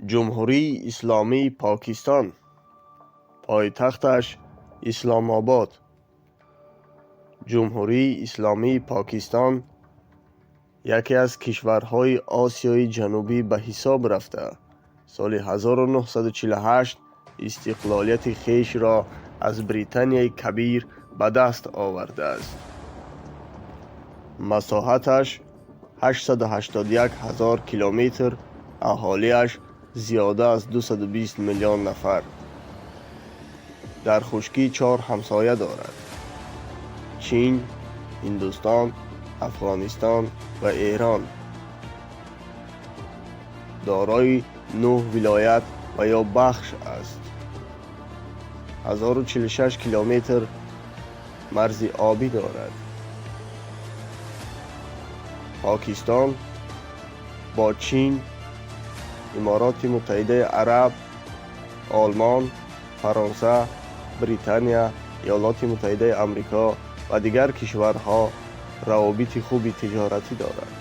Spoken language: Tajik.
Ҷумҳурии Исломии Покистон. Пойтахташ Исломобод. Ҷумҳурии Исломии Покистон яке аз кишварҳои Осиёи Ҷанубӣ ба ҳисоб рафта, соли 1948 истиқлолияти хешро аз Британияи Кабир ба даст овардааст. Масоҳаташ 881 ҳазор километр, аҳолиаш зиёда аз 220 миллион нафар. Дар хушкӣ чор ҳамсоя дорад: Чин, Ҳиндустон, Афғонистон ва Эрон. Дорои нӯҳ вилоят ва ё бахш аст. 1046 километр марзи обӣ дорад. Покистон бо Чин, Имороти Муттаҳидаи Араб, Олмон, Фаронса, Британия, Иёлоти Муттаҳидаи Амрико ва дигар кишварҳо равобити хуби тиҷоратӣ дорад.